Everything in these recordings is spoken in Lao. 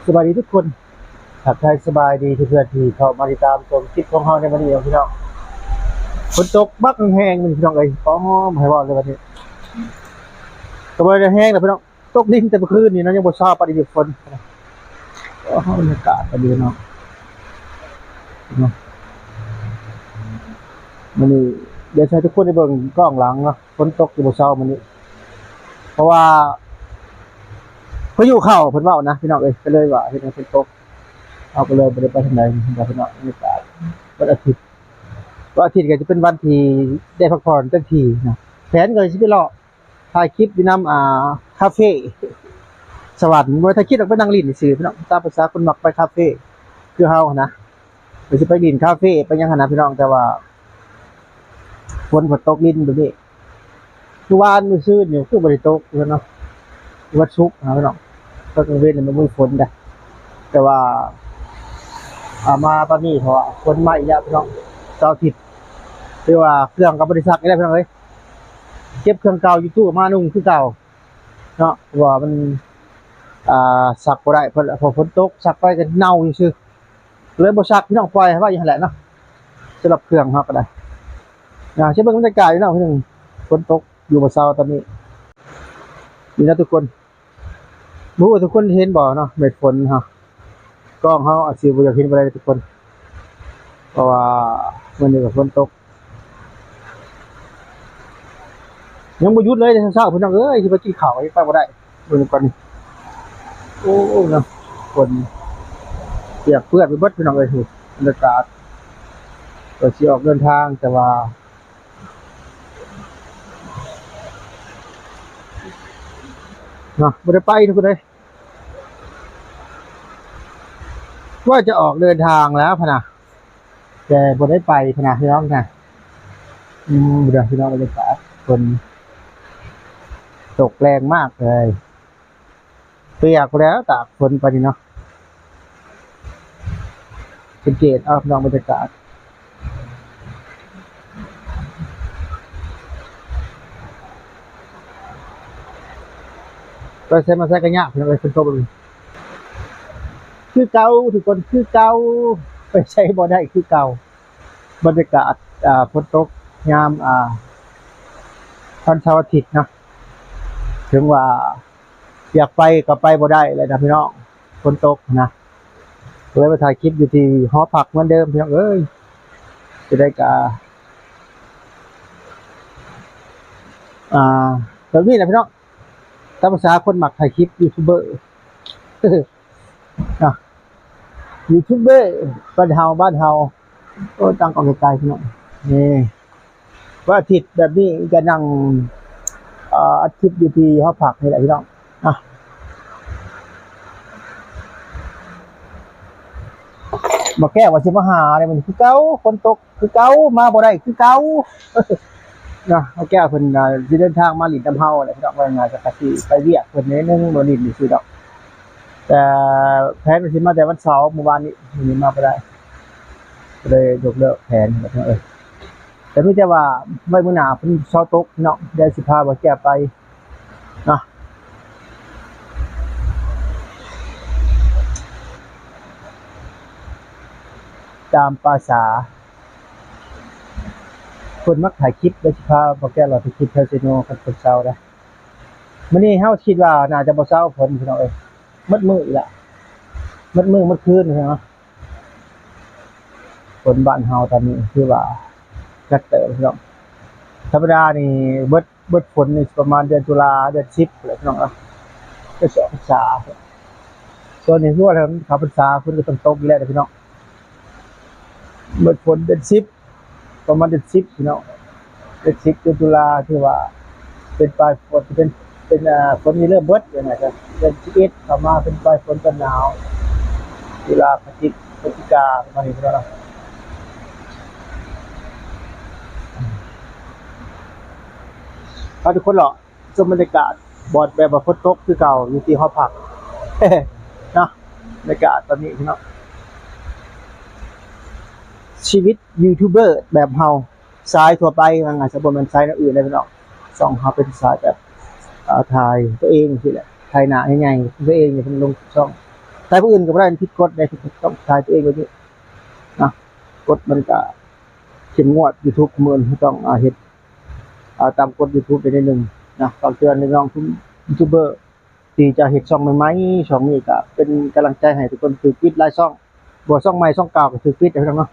ສະບາຍດີທຸກຄົນ ທັກທາຍສະບາຍດີເພື່ອນໆທີ່ເຂົ້າມາຕິດຕາມຊົມຄລິບຂອງເຮົາໃນມື້ນີ້ເນາະພີ່ນ້ອງ. ຝົນຕົກບັກແຮງໆ ພີ່ນ້ອງເອີຍ ບໍ່ໃຫ້ເວົ້າເລີຍບັດນີ້ ກໍບໍ່ໄດ້ແຮງດອກພີ່ນ້ອງ. ຕົກດິນແຕ່ເມື່ອຄືນນີ້ເນາະ ຍັງບໍ່ເຊົາປານໃດຢູ່ຝົນ. ໂອ້ໂຫ ບັນຍາກາດກໍດີເນາະ ເນາະ. ມື້ນີ້ດຽວຊິໃຫ້ທຸກຄົນໄດ້ເບິ່ງກ້ອງຫຼັງເນາະ ຝົນຕົກຢູ່ບໍ່ເຊົາມື້ນີ້ ເພາະວ່າພາຍຸເຂົ້າເພິ່ນເວົ້ານະພີ່ນ້ອງເອີຍ ກໍເລີຍວ່າເຮັດໃຫ້ຝົນຕົກ ເຮົາກໍເລີຍບໍ່ໄດ້ໄປທາງໃດເນາະພີ່ນ້ອງ. ບັນຍາກາດວັນອາທິດ ວັນອາທິດກໍຈະເປັນວັນທີ່ໄດ້ພັກຜ່ອນເຕັມທີ່ເນາະ ແຜນກໍຊິໄປເລາະ ຖ່າຍຄລິບຢູ່ນຳ ອ່າ ຄາເຟສະຫວັນ ບໍ່ໄດ້ຖ່າຍຄລິບດອກ ໄປນັ່ງຫຼິ້ນຊື່ໆ ພີ່ນ້ອງ ຕາມພາສາຄົນມັກໄປຄາເຟຄືເຮົາຫັ້ນນະ ກໍຊິໄປຫຼິ້ນຄາເຟໄປຫຍັງຫັ້ນນະພີ່ນ້ອງ. ແຕ່ວ່າຝົນກໍຕົກດິນແບບນີ້ ຄືວານມື້ຊືນນີ້ຄືບໍ່ໄດ້ຕົກເນາະ ວັນສຸກນະພີ່ນ້ອງ ຕອນກາງເວັນນີ້ມັນມີຝົນໄດ໋ ແຕ່ວ່າ ອ່າ ມາຕອນນີ້ເພາະວ່າຝົນມາອີກແລ້ວພີ່ນ້ອງ ເສົາອາທິດ ຄືວ່າເຄື່ອງກໍບໍ່ໄດ້ຊັກອີກແລ້ວພີ່ນ້ອງເອີຍ. ເກັບເຄື່ອງເກົ່າຢູ່ຕູ້ມານຸ່ງຄືເກົ່າເນາະ ເພາະວ່າມັນ ອ່າ ຊັກບໍ່ໄດ້ ເພາະ ເພາະຝົນຕົກ ຊັກໄປກໍເນົ່າຊື່ໆ ເລີຍບໍ່ຊັກພີ່ນ້ອງ ປ່ອຍໃຫ້ໄວ້ຢູ່ຫັ້ນແຫຼະເນາະ. ສຳລັບເຄື່ອງເຮົາກໍໄດ້ ອ່າ ຊິເບິ່ງບັນຍາກາດຢູ່ເນາະ ພີ່ນ້ອງ ຝົນຕົກຢູ່ບໍ່ເຊົາຕອນນີ້ ນີ້ນະທຸກຄົນ. ບໍ່ຮູ້ວ່າທຸກຄົນເຫັນບໍ່ເນາະ ເມັດຝົນເຮົາ ກ້ອງເຮົາອາດຊິບໍ່ຢາກເຫັນປານໃດທຸກຄົນ ເພາະວ່າມື້ນີ້ກໍຝົນຕົກ ຍັງບໍ່ຢຸດເລີຍແຕ່ເຊົ້າໆ ພີ່ນ້ອງເອີຍ ຊິໄປກິນເຂົ້າກໍຍັງໄປບໍ່ໄດ້. ເບິ່ງກ່ອນນີ້ ໂອ້ ເນາະ ຝົນປຽກເປື້ອນໄປເບິດພີ່ນ້ອງເອີຍ. ບັນຍາກາດກໍຊິອອກເດີນທາງ ແຕ່ວ່າ ເນາະ ບໍ່ໄດ້ໄປທຸກຄົນເອີຍ ວ່າຈະອອກເດີນທາງແລ້ວພະນະ ແຕ່ບໍ່ໄດ້ໄປພະນະພີ່ນ້ອງນະ. ອືມ ເດີພີ່ນ້ອງ ບັນຍາກາດຝົນຕົກແຮງມາກເລີຍ ປຽກແລ້ວຕາກຝົນໄປນີ້ເນາະ. ສັງເກດເອົາພີ່ນ້ອງ ບັນຍາກາດ ໄປໃສມາໃສກໍຍາກພີ່ນ້ອງເອີຍ ຝົນຕົກແບບນີ້ ຄືເກົ່າທຸກຄົນ ຄືເກົ່າ ໄປໃສບໍ່ໄດ້ຄືເກົ່າ. ບັນຍາກາດ ອ່າ ຝົນຕົກຍາມ ອ່າ ວັນເສົາອາທິດເນາະ ເຖິງວ່າຢາກໄປກໍໄປບໍ່ໄດ້ແຫຼະນະພີ່ນ້ອງ ຝົນຕົກນະ. ເລີຍມາຖ່າຍຄລິບຢູ່ທີ່ຫໍພັກເໝືອນເດີມພີ່ນ້ອງເອີຍ ຈະໄດ້ກະ ອ່າ ແບບນີ້ແຫຼະພີ່ນ້ອງ ຕາມພາສາຄົນມັກຖ່າຍຄລິບຢູທູບເບີ ນະ ຢູທູບເບີບ້ານເຮົາ ບ້ານເຮົາ. ໂອ້ ຕັ້ງກ້ອງໄກໆ ພີ່ນ້ອງ ນີ້ ວັນອາທິດແບບນີ້ກໍນັ່ງ ເອີ ອັດຄລິບຢູ່ທີ່ຫໍພັກນີ້ແຫຼະພີ່ນ້ອງ ນະ. ບໍ່ແກ້ວວ່າຊິມາຫາເດ້ ມັນຄືເກົ່າ ຝົນຕົກຄືເກົ່າ ມາບໍ່ໄດ້ຄືເກົ່າ ນະ. ບໍ່ແກ້ວເພິ່ນ ອ່າ ຊິເດີນທາງມາຫຼິ້ນນຳເຮົາແຫຼະພີ່ນ້ອງ ວ່າງ່າຍໆ ກໍຊິໄປວຽກເພິ່ນໜ້ອຍໜຶ່ງ ມາຫຼິ້ນຊື່ໆດອກ ແຕ່ແຜນວ່າຊິມາແຕ່ວັນເສົາ ມື້ວານນີ້ ມື້ນີ້ມາບໍ່ໄດ້ ກໍເລີຍຍົກເລີກແຜນພີ່ນ້ອງເອີຍ. ແຕ່ມີແຕ່ວ່າໄວ້ມື້ໜ້າ ຝົນເຊົາຕົກພີ່ນ້ອງ ດຽວຊິພາບໍ່ແກ້ວໄປ ເນາະ ຕາມພາສາຄົນມັກຖ່າຍຄລິບ ແລ້ວຊິພາບໍ່ແກ້ວເລາະຖ່າຍຄລິບແຖວເຊໂນ ຄັນຝົນເຊົາໄດ໋. ມື້ນີ້ເຮົາຄິດວ່າໜ້າຈະບໍ່ເຊົາຝົນພີ່ນ້ອງເອີຍ ໝົດມື້ອີກລະ ໝົດມື້ໝົດຄືນເນາະ. ຝົນບ້ານເຮົາຕອນນີ້ຖືວ່າໜັກເຕີບພີ່ນ້ອງ ທຳມະດານີ້ເບິດ ເບິດຝົນນີ້ປະມານເດືອນຕຸລາ ເດືອນສິບພຸ້ນແຫຼະພີ່ນ້ອງເອີຍ ເດືອນສອງພັນສາມ ຕອນນີ້ຄືວ່າເຂົ້າພັນສາ ຝົນກໍຕ້ອງຕົກຢູ່ແລ້ວເດ້ພີ່ນ້ອງ. ເບິດຝົນເດືອນສິບ ປະມານເດືອນສິບພີ່ນ້ອງ ເດືອນສິບ ເດືອນຕຸລາ ຖືວ່າເປັນປາຍຝົນ ເປັນ ເປັນ ອ່າ ຝົນນີ້ເລີ່ມເບິດ ວ່າງ່າຍຊະ ເດືອນສິບເອັດເຂົ້າມາເປັນປາຍຝົນຕົ້ນໜາວ ຕຸລາ ພະຈິກ ພຶສຈິກາ ປະມານນີ້ພີ່ນ້ອງ. ເອົາ ທຸກຄົນເນາະ ຊົມບັນຍາກາດບ່ອນແບບວ່າຝົນຕົກຄືເກົ່າ ຢູ່ທີ່ຫໍພັກເນາະ. ບັນຍາກາດຕອນນີ້ພີ່ນ້ອງ ຊີວິດຢູທູບເບີແບບເຮົາ ສາຍທົ່ວໄປ ວ່າງ່າຍຊະ ບໍ່ແມ່ນສາຍແນວອື່ນເດ້ພີ່ນ້ອງ. ຊ່ອງເຮົາເປັນສາຍແບບ ເອີ ຖ່າຍຕົວເອງຊີ້ແຫຼະ ຖ່າຍໜ້າໃຫຍ່ໆຕົວເອງນີ້ ເພິ່ນລົງຊ່ອງ າຍຜູ້ອື່ນກໍບໍ່ໄດ້ ມັນຜິດກົດເດ້ ຕ້ອງຖ່າຍຕົວເອງແບບນີ້ນະ. ກົດມັນກໍເຂັ້ມງວດ YouTube ມື້ນີ້ເຮົາຕ້ອງ ອາ ເຮັດ ອາ ຕາມກົດ YouTube ໄດ້ໜ້ອຍໜຶ່ງນະ. ຝາກເຕືອນພີ່ນ້ອງທຸກຢູທູບເບີ ທີ່ຈະເຮັດຊ່ອງໃໝ່ໆ ຊ່ອງນີ້ກໍເປັນກຳລັງໃຈໃຫ້ທຸກຄົນ. ຖືກປິດຫຼາຍຊ່ອງ ບໍ່ ຊ່ອງໃໝ່ ຊ່ອງເກົ່າກໍຖືກປິດ ເດີພີ່ນ້ອງເນາະ.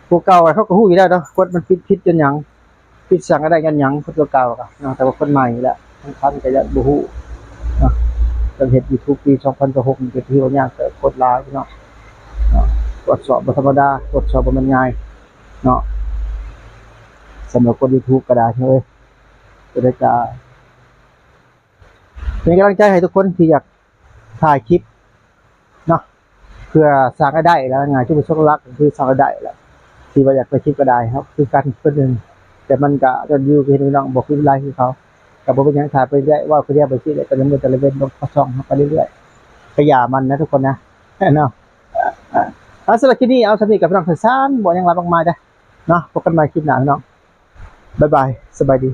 ຜູ້ເກົ່າເຂົາກໍຮູ້ຢູ່ແລ້ວເນາະ ກົດມັນປິດ ຜິດຍ້ອນຫຍັງ ຜິດສ້າງລາຍໄດ້ຍ້ອນຫຍັງ ຄົນເກົ່າໆກໍເນາະ. ແຕ່ວ່າຄົນໃໝ່ນີ້ແຫຼະ ສຳຄັນກໍຢາກບໍ່ຮູ້ເນາະ. ການເຮັດຢູທູບປີສອງພັນຊາວຫົກນີ້ກໍຖືວ່າຍາກເຕີບ ກົດຫຼາຍພີ່ນ້ອງເນາະ. ກວດສອບບໍ່ທຳມະດາ ກວດສອບບໍ່ແມ່ນງ່າຍເນາະ ສຳລັບກົດຢູທູບກໍໄດ້ເອີຍ. ກໍໄດ້ກະ ເປັນກຳລັງໃຈໃຫ້ທຸກຄົນທີ່ຢາກຖ່າຍຄລິບເນາະ ເພື່ອສ້າງລາຍໄດ້ແລ້ວ ງ່າຍ ຈຸດປະສົງຫຼັກກໍຄືສ້າງລາຍໄດ້ແລ້ວ. ທີ່ວ່າຢາກໄປຄລິບກໍໄດ້ເນາະ ຄືກັນຄົນໜຶ່ງ ແຕ່ມັນກໍຍອດວິວ ຄືເຫັນພີ່ນ້ອງ ບໍ່ຄືຫຼາຍຄືເຂົາ ກໍບໍ່ເປັນຫຍັງ ຖ່າຍໄປເລື້ອຍ ເວົ້າຄືດຽວໄປຊີ້ແຫຼະ ແຕ່ລະມື້ແຕ່ລະເວັນ ລົງເຂົ້າຊ່ອງເຮົາໄປເລື້ອຍໆ ກໍຢ່າມັນນະທຸກຄົນນະເນາະ. ເອົາ ສຳລັບຄລິບນີ້ເອົາສ່ຳນີ້ກັບພີ່ນ້ອງ ສັ້ນໆ ບໍ່ຫຍັງຫຼາຍມາກມາຍເດ້ເນາະ. ພົບກັນໃໝ່ຄລິບໜ້າພີ່ນ້ອງ ບາຍບາຍ ສະບາຍດີ.